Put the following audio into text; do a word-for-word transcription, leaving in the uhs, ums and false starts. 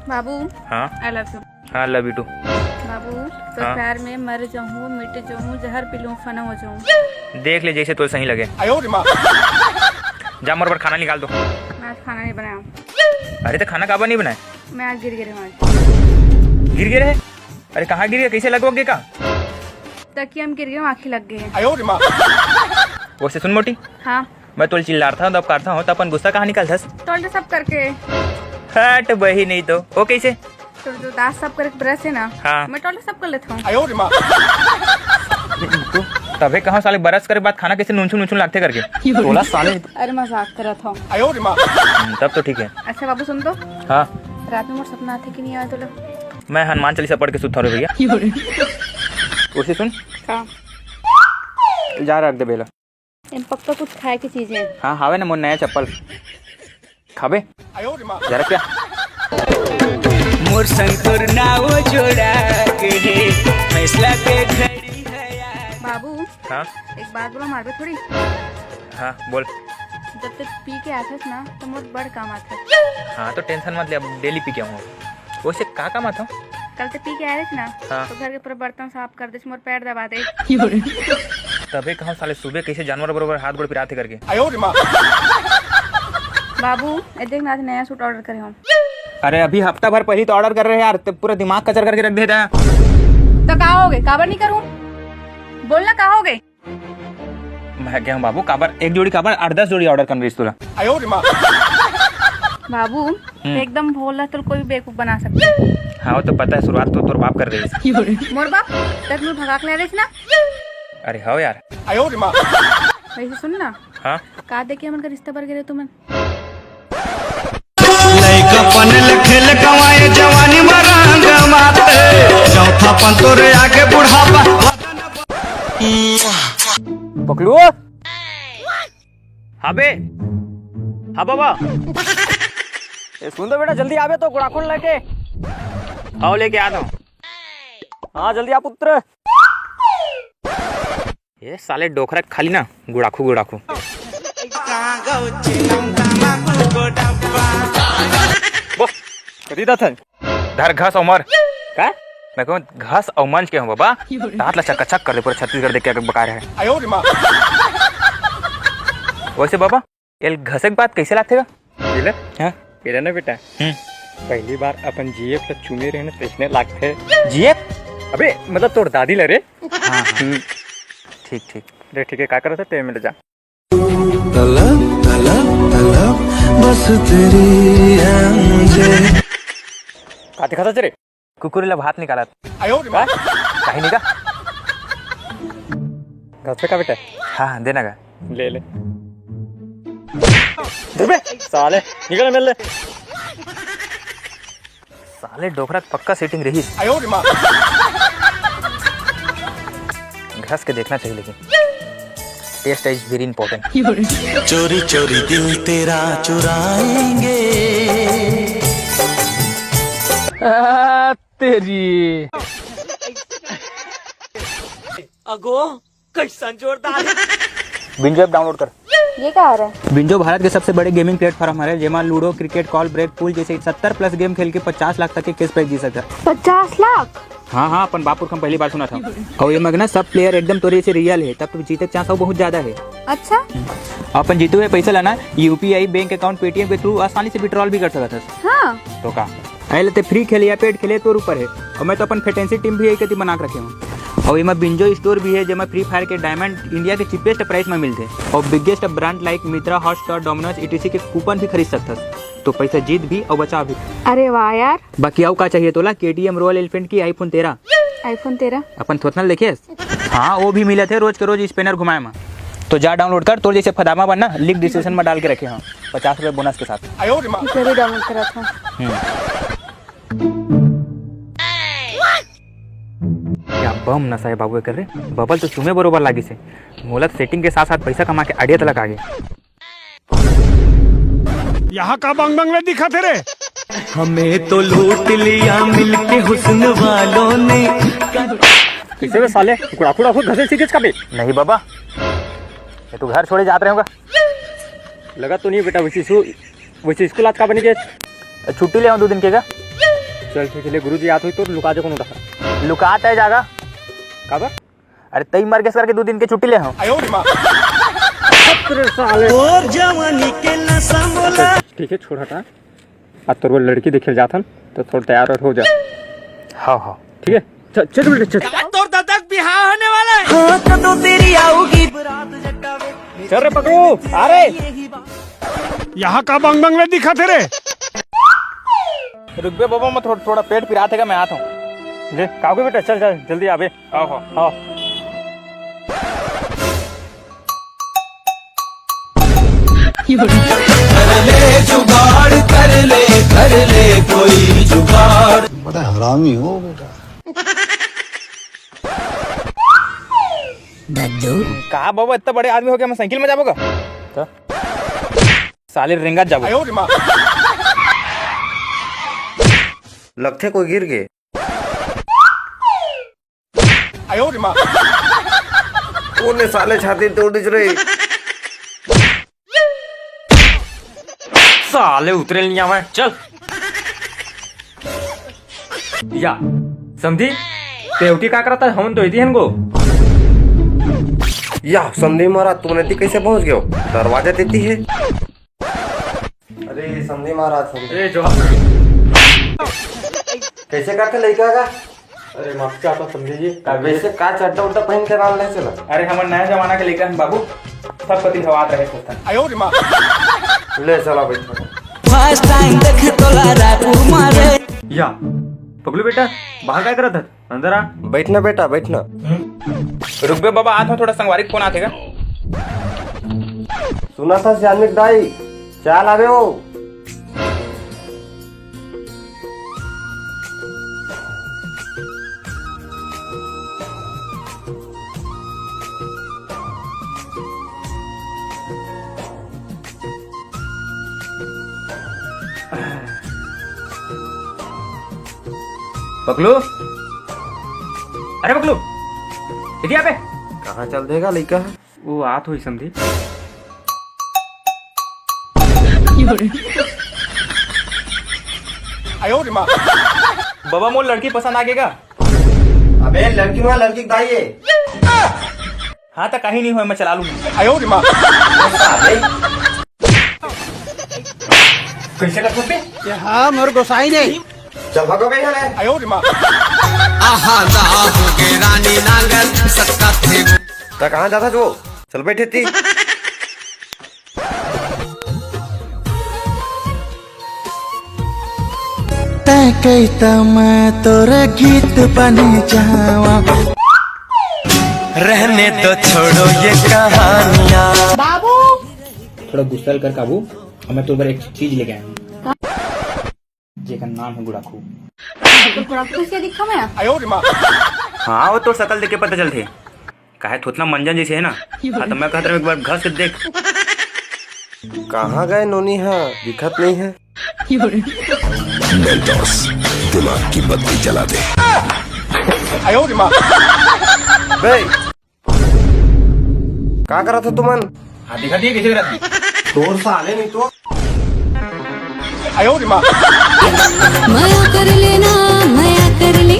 बाबू, हाँ। I love you। हाँ, love you too। बाबू, तो हाँ। प्यार में मर जाऊँ, मिट जाऊँ, जहर पी लूँ, फना हो जाऊँ। देख ले, जैसे तो सही लगे। आयो रे माँ। जा, मोर बर खाना निकाल दो। मैं आज खाना नहीं बनाया। अरे, तो खाना काबर नहीं बनाए? मैं आज गिर गिरे आज। गिर गिरे? अरे, कहाँ गिर गया? कैसे लगवा के का? तकिया में गिर गया, आँखी लग गई है। आयो रे माँ। वैसे सुन मोटी। हाँ। मैं तोल चिल्लारथा हूँ, दबकारथा हूँ, तो अपन गुस्सा कहाँ निकालथस? तोल तो सब करके। हट बही नहीं तो। ओ कैसे? तो जो दांत साफ करे के ब्रश है ना, हाँ। मैं टोले सब कर लेता हूँ। आयो रे माँ। तू तभे कहाँ साले ब्रश करे बाद खाना कैसे नुनछुन नुनछुन लागथे करके? तोला साले। अरे मजाक करत हूँ। आयो रे माँ। हम्म, तब तो ठीक है। अच्छा बाबू सुन तो। हाँ। रात में मोर सपना आथे कि नहीं आवे तोला? मैं हनुमान चालीसा पढ़ के सुता रे भैया। उसे सुन। हाँ। जा रख दे बेला। एम पक्का कुछ खाए के चीज है। हाँ, हावे ना मोर नया चप्पल। खाबे? जरा क्या? मोर संग तोर नाव जोड़ा के हे, फैसला के घड़ी है यार। बाबू, हाँ? एक बात बोलो, मारबे थोड़ी। हाँ, बोल। जब तक पी के आथस ना, तो मोर बड़ काम आथस। हाँ, तो tension मत ले, अब daily पी के आऊँगा। वैसे का काम आता हूँ? कल तो पी के आए रहिस ना, हाँ। तो घर के पूरा बर्तन साफ कर देस, मोर पैर दबा दे। तबे कहूँ साले सुबह कैसे जानवर बरोबर हाथ गोड़ पिराथे करके। आयो रे माँ। बाबू, ए देख ना, आज नया सूट order करे हूँ। अरे अभी हफ्ता भर पहली तो order कर रहे यार, ते पूरा दिमाग कचर करके रख दे रहा। तो का हो गए, काबर नहीं करूँ? बोलना का हो गए? मैं क्या हूँ बाबू, काबर एक जोड़ी काबर आठ दस जोड़ी order करना रहिस तुला। आयो रे माँ। बाबू, हम्म। एकदम भोला तो कोई बेवकूफ बना सकते। हाँ, वो तो पता है, शुरुआत तो तोर बाप कर रही है। मोर बाप तक मैं भगा के ले रही ना। अरे हाँ यार। आयो रे माँ। वैसे सुन ना। हाँ। का देखे हमन का रिश्ता बर गिरे तुमन? लइकापन ले खेल कमाए जवानी म रंग माते, चौथापन तोरे आगे बुढ़ापा। पकलू। हाँ बे। हाँ बाबा। ए, सुन तो बेटा, जल्दी आबे तो गुड़ाखू ल लेके। हाँ, लेके आता हूँ। हाँ, जल्दी आ पुत्र। ये साले डोकरा खाली ना गुड़ाखू गुड़ाखू। बस, कती दा थन। धर घास अउ मर। का? मैं कहूँ घास अउ मंज के हूँ बाबा। दांत ला चकाचक कर दे पूरा छत्तीसगढ़ देख के बकार है। आयो रे माँ। वैसे बाबा, एल घसे के बाद कैसे लागथे गा? एला? हाँ? एला ना बेटा, हम्म। पहली बार अपन जीएफ ला चूमे रहे ना, तैसने लागथे। जीएफ? अबे, मतलब तोर दादी ला रे। हाँ, हाँ। हम्म। ठीक, ठीक। रे, ठीक है, का करत है? ते में ले जा। तलब, तलब, तलब, बस तेरी है मुझे। का दिखाता रे? कुकुर ला भात निकालत। आयो रे माँ। का? कहीं नहीं का? घर पे का बेटा? हाँ, हाँ, देना का? ले ले। धुर बे, साले, निकल मेरे ले। साले डोकरा के पक्का setting रही। आयो रे माँ। घस के देखना चाहिए लेकिन। Taste is very important। चोरी चोरी दिल तेरा चुराएंगे। आ, तेरी। अगो, कैसन जोरदार। बिंजो app download कर। ये का हो रहा है? बिंजो भारत के सबसे बड़े gaming platform हरे, जेमा लूडो, क्रिकेट, कॉल ब्रेक, पूल जैसे सत्तर plus game खेल के पचास लाख तक के cash prize जीत सकता है। पचास लाख? हाँ, हाँ, अपन बापुर हम पहली बार सुना था। और ये में ना सब player एकदम तोरे से real है, तब तो जीते के chance बहुत ज्यादा है। अच्छा। अपन जीते हुए पैसा ला ना यूपीआई बैंक account पेटीएम के through आसानी से withdrawal भी कर सकता है। हाँ। तो का? अरे लेते free खेले या paid खेले तोर ऊपर है। और मैं तो अपन fantasy team भी यही कती बना के रखे हूँ। और एमा बिंजो store भी है, जेमा Free Fire के diamond India के cheapest price में मिलते और biggest brand like Myntra, Hotstar, Domino's, E T C के coupon भी खरीद सकथस। तो पैसा जीत भी और बचा भी। अरे वाह यार। बाकी अउ का चाहिए तोला? केटीएम Royal Enfield की iPhone तेरह। iPhone तेरह? अपन थोथना देखे? हाँ, वो भी मिलत है रोज के रोज spinner घुमाए में। तो जा download कर, तोर जैसे फदामा बनना, link description में डाल के रखे हैं, पचास रुपए bonus के साथ। ठीक है, अभी download कराता हूँ। हम्म। क्या बम नशा है बाबू एकर रे। बबल तो चूमे बरोबर लागिस हे। मोला तो setting के साथ साथ पैसा कमा के idea तलक आगे। यहाँ का बंग बंग में दिखा थे रे? हमें तो लूट लिया मिलके हुस्न वालों ने। कैसे बे साले, कुड़ाखू कुड़ाखू घसे सीखे का बे? नहीं बाबा, ये तो घर छोड़े जात रहे होगा। लगा तो नहीं बेटा, वैसे सु-, वैसे स्कूल आज का बनी के? छुट्टी ले आऊँ दो दिन के का? चल ठीक हे, ले गुरुजी आत होही तो लुका दे कोनो डहर। लुकात हे जागा। काबर? अरे तई मर गेस करके दू दिन के छुट्टी ले हंव। ठीक हे, छोड़ हटा। आज तोर बर लड़की देखे जाथन, तो थोड़ा तैयार और हो जा। हाँ, हाँ। ठीक हे, चल, चल बेटा, चल। तोर दादा के बिहाव होने वाला हे। हाँ, कदों तेरी आऊगी बरात जट्टा में। चल रे पकलू, आ रे। यहाँ का बंग बंग ले दिखा थे रे? रुक बे बाबा, मैं थोड़ा, थोड़ा पेट पिरात हे का, मैं आत हंव। ले, काकू बेटा, चल, चल, जल्दी आबे। हाँ, हाँ। हाँ। कर ले जुगाड़, कर ले, कर ले कोई जुगाड़। बड़ा हरामी हो बेटा। दद्दू। का बाबा, इतना बड़े आदमी हो गया, मैं साइकिल में जाबो का? का? साले रेंगत जाबो। लगथे कोई गिर गे। कोन ए साले छाती तोड़ दिस रे? साले उतरे नइ आवय, चल। या, समधी, तें उठी का करत हस? हमन तो एती हन गो। या, समधी महाराज, तुमन एती कइसे पहुंच गेव? दरवाजा तेती हे। अरे समधी महाराज, समधी। ए, जो कइसे करथे लइका का? अरे माफ चाहत हंव समधी जी। का वइसे का चड्डा उड्डा पहिन के नाल नइ चला? अरे हमर नया जमाना के लइका हन बाबू, सब कति हवात रहे सकथन। ले चला बइठ। फर्स्ट टाइम देखे तोला रायपुर मा रे। या, पगलू बेटा, बाहर काय करत हस? अंदर आ। बइठ ना बेटा, बइठ ना। रुक बे बाबा, आत हंव, थोड़ा संगवारी के फोन आत हे गा। सुनत हस यानिक दाई, चाय लाबे ओ। पकलू, अरे पकलू, एती आ बे। कहाँ चल देगा लइका? ओ आत होही समधी। बाबा, मोर लड़की पसंद आ गे गा। अबे लड़की मा लड़की के दाई हे। हाँ, त काही नइ होय, मैं चला लूँ। कइसे करत हस बे? ये हाँ, मोर गोसाई नहीं। चल भागो बे, यहाँ ले। आहा, दा हो गे रानी नांगर, सक्का थे। त कहाँ जात हस वो? चल बइठ एती। तैं कही त मैं तोर गीत बने जावा। रहने दो, छोड़ो ये कहानियाँ। बाबू। थोड़ा गुस्सा कर काबू, मैं तोर बर एक चीज लेके आया हूँ। जेकर नाम हे गुड़ाखू। तो गुड़ाखू कइसे दिखा मैं? हाँ, वो तोर सकल देख के पता चलथे। काहे थोथना मंजन जइसे हे ना? हाँ, तो मैं कहत रहेंव एक बार घस के देख। कहाँ गए नोनी हा? दिखत नइ हे। मेंटोस, दिमाग की बत्ती जला दे। बे, का करत हो तुमन? हाँ, दिखा दिए, कइसे करत हे? तोर साले नहीं तो। मया कर लेना, मया कर ले, हो।